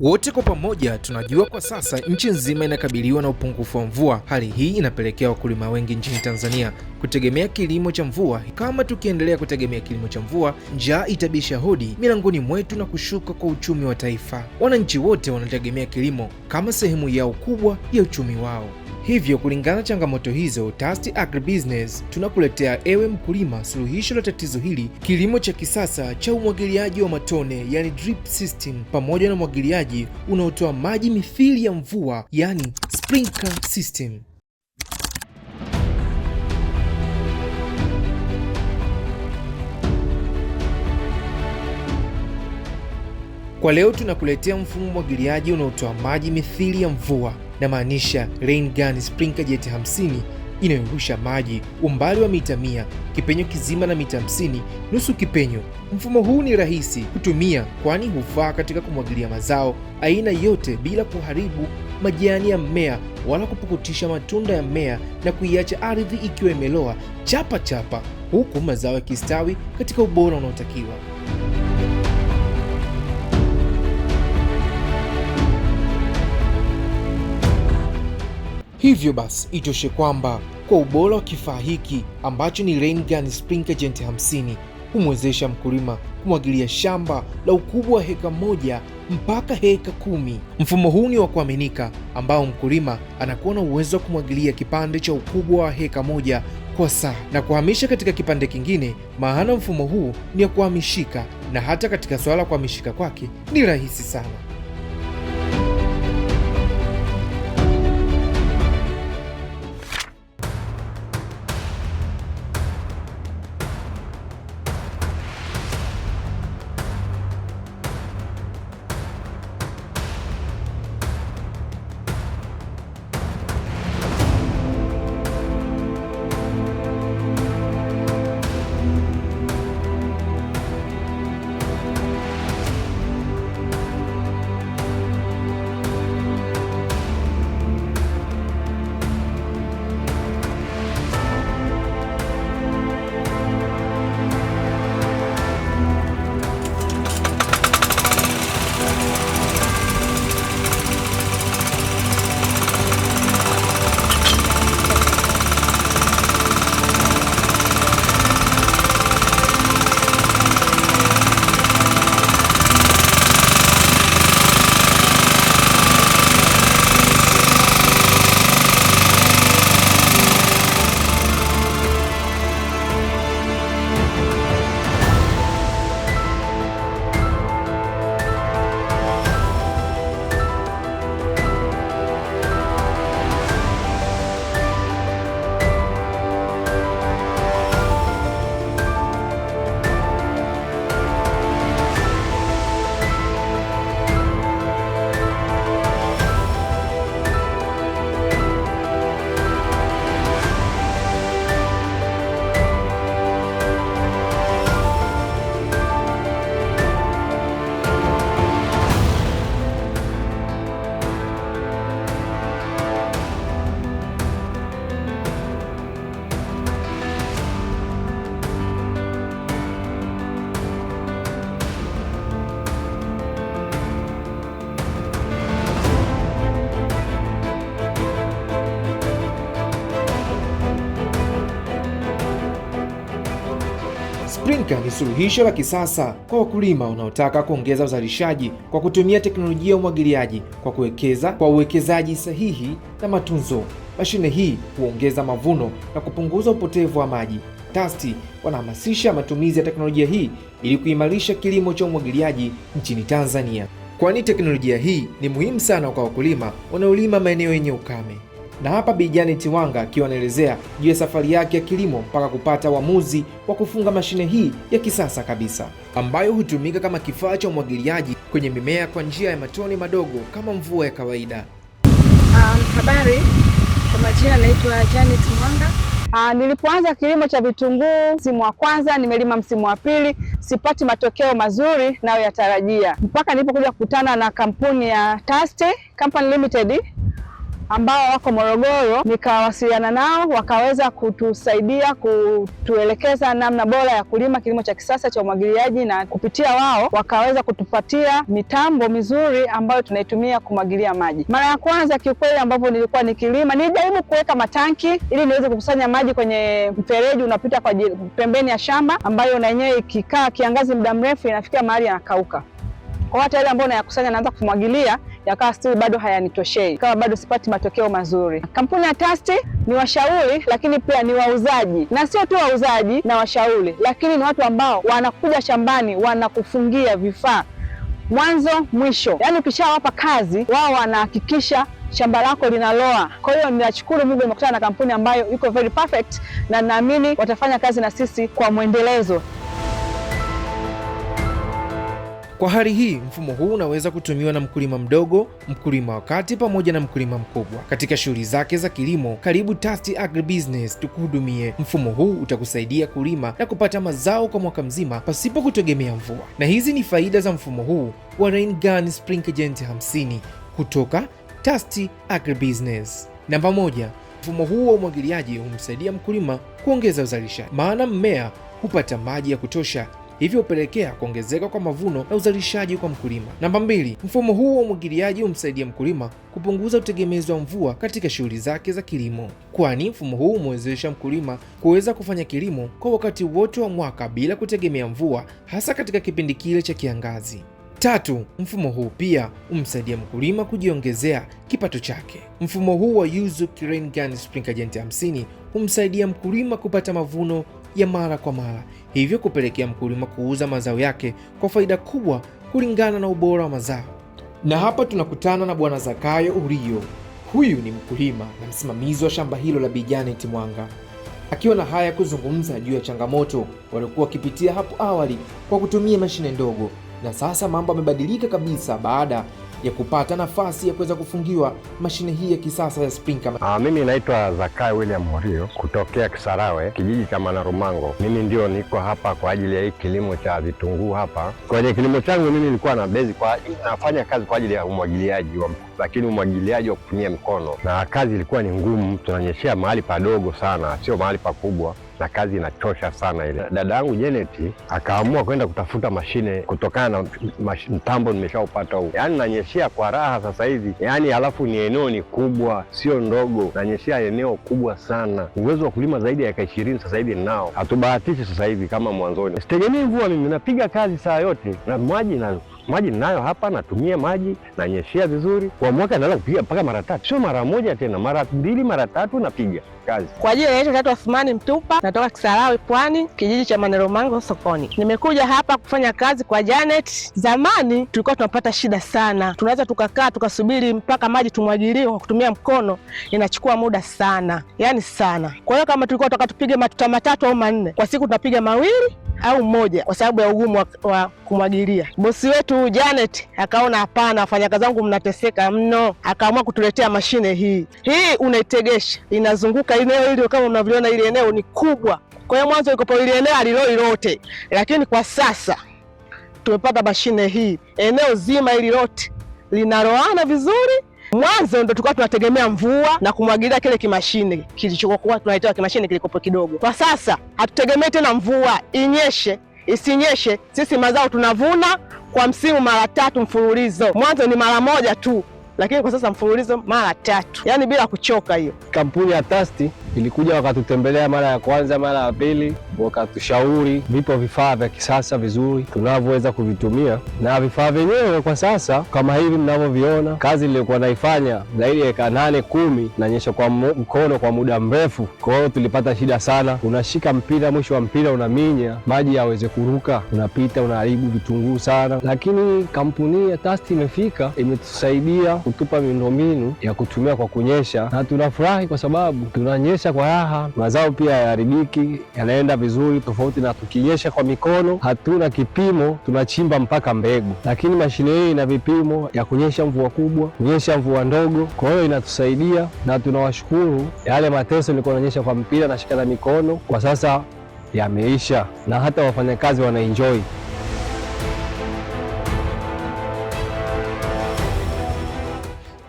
Wote kwa pamoja tunajua kwa sasa nchi nzima inakabiliwa na upungufu wa mvua. Hali hii inapelekea wakulima wengi nchini Tanzania kutegemea kilimo cha mvua. Kama tukiendelea kutegemea kilimo cha mvua, njaa itabisha hodi milangoni mwetu na kushuka kwa uchumi wa taifa. Wananchi wote wanategemea kilimo kama sehemu yao kubwa ya uchumi wao. Hivyo, kulingana na changamoto hizo, Tasti Agribusiness tunakuletea ewe mkulima suluhisho la tatizo hili, kilimo cha kisasa cha umwagiliaji wa matone, yani drip system, pamoja na umwagiliaji unaotoa maji mithili ya mvua, yani sprinkler system. Kwa leo tunakuletea mfumo umwagiliaji unaotoa maji mithili ya mvua, na maanisha Rain Gun Sprinkler Jet 50 inayorusha maji umbali wa mita 100, kipenyo kizima na mita 50, nusu kipenyo. Mfumo huu ni rahisi kutumia, kwani hufaa katika kumwagilia mazao aina yote bila kuharibu majani ya mmea wala kupukutisha matunda ya mmea na kuiacha ardhi ikiwa imeloa chapa chapa, huku mazao yakistawi katika ubora unaotakiwa. Hivyo basi itoshe kwamba kwa ubora wa kifaa hiki ambacho ni Rain Gun Sprinkler Jet 50 humwezesha mkulima kumwagilia shamba la ukubwa wa heka 1 mpaka heka 10. Mfumo huu ni wa kuaminika ambao mkulima anakuwa na uwezo wa kumwagilia kipande cha ukubwa wa heka 1 kwa saa na kuhamisha katika kipande kingine, maana mfumo huu ni wa kuhamishika na hata katika swala la kuhamishika kwake ni rahisi sana. Sprinkler ni suluhisho la kisasa kwa wakulima wanaotaka kuongeza uzalishaji kwa kutumia teknolojia ya umwagiliaji kwa kuwekeza kwa uwekezaji sahihi na matunzo. Mashine hii huongeza mavuno na kupunguza upotevu wa maji. Tasti wanahamasisha matumizi ya teknolojia hii ili kuimarisha kilimo cha umwagiliaji nchini Tanzania, kwani teknolojia hii ni muhimu sana kwa wakulima wanaolima maeneo yenye ukame. Na hapa Bi Janet Wanga akiwa anaelezea juu ya safari yake ya kilimo mpaka kupata uamuzi wa kufunga mashine hii ya kisasa kabisa ambayo hutumika kama kifaa cha umwagiliaji kwenye mimea kwa njia ya matone madogo kama mvua ya kawaida. Habari, kwa majina naitwa Janet Mwanga. Nilipoanza kilimo cha vitunguu msimu wa kwanza nimelima, msimu wa pili sipati matokeo mazuri nayo yatarajia, mpaka nilipokuja kukutana na kampuni ya Tasti Company Limited ambao wako Morogoro, nikawasiliana nao wakaweza kutusaidia kutuelekeza namna bora ya kulima kilimo cha kisasa cha umwagiliaji, na kupitia wao wakaweza kutupatia mitambo mizuri ambayo tunaitumia kumwagilia maji. Mara ya kwanza kiukweli, ambapo nilikuwa nikilima, nilijaribu kuweka matanki ili niweze kukusanya maji kwenye mfereji unapita kwa pembeni ya shamba, ambayo na yenyewe ikikaa kiangazi muda mrefu inafikia mahali yanakauka. Kwa hata yale ambayo nayakusanya naanza kumwagilia yakawa still bado hayanitoshei, kama bado sipati matokeo mazuri. Kampuni ya Tasti ni washauri, lakini pia ni wauzaji, na sio tu wauzaji na washauri, lakini ni watu ambao wanakuja shambani wanakufungia vifaa mwanzo mwisho. Yaani ukishawapa kazi wao wanahakikisha shamba lako linaloa. Kwa hiyo ninashukuru Mungu nimekutana na kampuni ambayo iko very perfect, na naamini watafanya kazi na sisi kwa mwendelezo. Kwa hali hii, mfumo huu unaweza kutumiwa na mkulima mdogo, mkulima wa kati pamoja na mkulima mkubwa katika shughuli zake za kilimo. Karibu Tasti Agribusiness tukuhudumie. Mfumo huu utakusaidia kulima na kupata mazao kwa mwaka mzima pasipo kutegemea mvua. Na hizi ni faida za mfumo huu wa Rain Gun Sprinkler Jet 50 kutoka Tasti Agribusiness. Namba 1, mfumo huu wa umwagiliaji humsaidia mkulima kuongeza uzalishaji, maana mmea hupata maji ya kutosha, hivyo hupelekea kuongezeka kwa mavuno na uzalishaji kwa mkulima. Namba 2, mfumo huu wa umwagiliaji humsaidia mkulima kupunguza utegemezi wa mvua katika shughuli zake za kilimo, kwani mfumo huu humwezesha mkulima kuweza kufanya kilimo kwa wakati wote wa mwaka bila kutegemea mvua, hasa katika kipindi kile cha kiangazi. 3, mfumo huu pia humsaidia mkulima kujiongezea kipato chake. Mfumo huu wa Yuzuki Rain Gun Sprinkler Jet 50 humsaidia mkulima kupata mavuno ya mara kwa mara, hivyo kupelekea mkulima kuuza mazao yake kwa faida kubwa kulingana na ubora wa mazao. Na hapa tunakutana na Bwana Zakayo Urio. Huyu ni mkulima na msimamizi wa shamba hilo la Bi Janet Mwanga, akiwa na haya kuzungumza juu ya changamoto waliokuwa wakipitia hapo awali kwa kutumia mashine ndogo, na sasa mambo yamebadilika kabisa baada ya kupata nafasi ya kuweza kufungiwa mashine hii ya kisasa ya sprinkler. Mimi naitwa Zakayo William Horio kutokea Kisarawe, kijiji cha Manarumango. Mimi ndio niko hapa kwa ajili ya hii kilimo cha vitunguu hapa. Kwenye kilimo changu mimi nilikuwa na base kwa nafanya kazi kwa ajili ya umwagiliaji wa, lakini umwagiliaji wa kutumia mkono, na kazi ilikuwa ni ngumu. Tunanyeshea mahali padogo sana, sio mahali pakubwa, na kazi inachosha sana ile. Dada yangu Janet akaamua kwenda kutafuta mashine kutokana na mtambo nimeshaupata huu, yaani nanyeshea kwa raha sasa hivi, yaani halafu ni eneo ni kubwa, sio ndogo, nanyeshea eneo kubwa sana, uwezo wa kulima zaidi ya eka 20 sasa hivi nao. Hatubahatishi sasa hivi kama mwanzoni. Sitegemei mvua, mimi napiga kazi saa yote na maji ninayo hapa, natumia maji, nanyeshea vizuri. Kwa mwaka naweza kupiga mpaka mara 3, sio mara moja tena, mara 2 mara 3 napiga kazi. Kwa jina naitwa Tatu Athumani Mtupa, natoka Kisarawe Pwani, kijiji cha Maneromango sokoni. Nimekuja hapa kufanya kazi kwa Janet. Zamani tulikuwa tunapata shida sana, tunaweza tukakaa tukasubiri mpaka maji tumwagilie kwa kutumia mkono, inachukua muda sana, yani sana. Kwa hiyo kama tulikuwa tunataka tupige matuta 3 au 4 kwa siku, tunapiga 2 au 1 kwa sababu ya ugumu wa kumwagilia. Bosi wetu Janet akaona hapana, wafanyakazi wangu mnateseka mno, akaamua kutuletea mashine hii. Hii unaitegesha, inazunguka eneo hili kama mnavyoona, ile eneo ni kubwa. Kwa hiyo mwanzo iko ile eneo aliloi lote, lakini kwa sasa tumepata mashine hii, eneo zima hili lote linaloana vizuri. Mwanzo ndo tulikuwa tunategemea mvua na kumwagilia kile kimashine kilichokuwa tunaitoa kimashine kilikopo kidogo. Kwa sasa hatutegemei tena mvua inyeshe isinyeshe, sisi mazao tunavuna kwa msimu mara 3 mfululizo. Mwanzo ni mara moja tu, lakini kwa sasa mfululizo mara 3, yaani bila kuchoka. Hiyo kampuni ya Tasti ilikuja wakatutembelea mara ya kwanza, mara ya pili, wakatushauri vipo vifaa vya kisasa vizuri tunavyoweza kuvitumia, na vifaa vyenyewe kwa sasa kama hivi mnavyoviona, kazi niliyokuwa naifanya zaidi ya eka 8 10 nanyesha kwa mkono kwa muda mrefu. Kwa hiyo tulipata shida sana, unashika mpira, mwisho wa mpira unaminya maji yaweze kuruka, unapita unaharibu vitunguu sana. Lakini kampuni ya Tasti imefika, imetusaidia kutupa miundombinu ya kutumia kwa kunyesha, na tunafurahi kwa sababu tunanyesha kwa raha, mazao pia hayaharibiki, yanaenda vizuri, tofauti na tukinyesha kwa mikono. Hatuna kipimo, tunachimba mpaka mbegu, lakini mashine hii ina vipimo ya kunyesha mvua kubwa, kunyesha mvua ndogo. Kwa hiyo inatusaidia na tunawashukuru. Yale mateso nilikuwa nanyesha kwa mpira nashika na mikono, kwa sasa yameisha, na hata wafanyakazi wanaenjoy.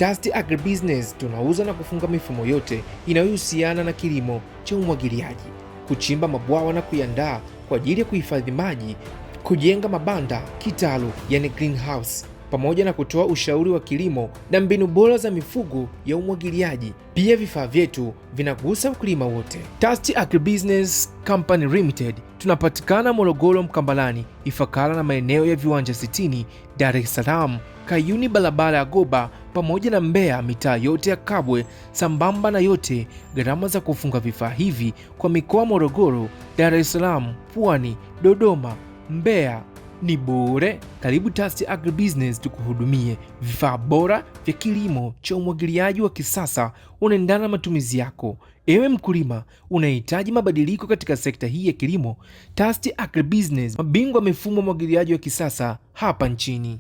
Tasti Agribusiness tunauza na kufunga mifumo yote inayohusiana na kilimo cha umwagiliaji, kuchimba mabwawa na kuyandaa kwa ajili ya kuhifadhi maji, kujenga mabanda, kitalu, yani greenhouse, pamoja na kutoa ushauri wa kilimo na mbinu bora za mifugo ya umwagiliaji. Pia vifaa vyetu vinagusa wakulima wote. Tasti Agribusiness Company Limited tunapatikana Morogoro, Mkambalani, Ifakara na maeneo ya viwanja 60, Dar es Salaam, Kayuni, barabara ya Goba, pamoja na Mbeya, mitaa yote ya Kabwe. Sambamba na yote, gharama za kufunga vifaa hivi kwa mikoa Morogoro, Dar es Salaam, Pwani, Dodoma, Mbeya ni bure. Karibu Tasti Agribusiness tukuhudumie vifaa bora vya kilimo cha umwagiliaji wa kisasa unaendana na matumizi yako. Ewe mkulima, unahitaji mabadiliko katika sekta hii ya kilimo? Tasti Agribusiness, mabingwa mifumo ya umwagiliaji wa kisasa hapa nchini.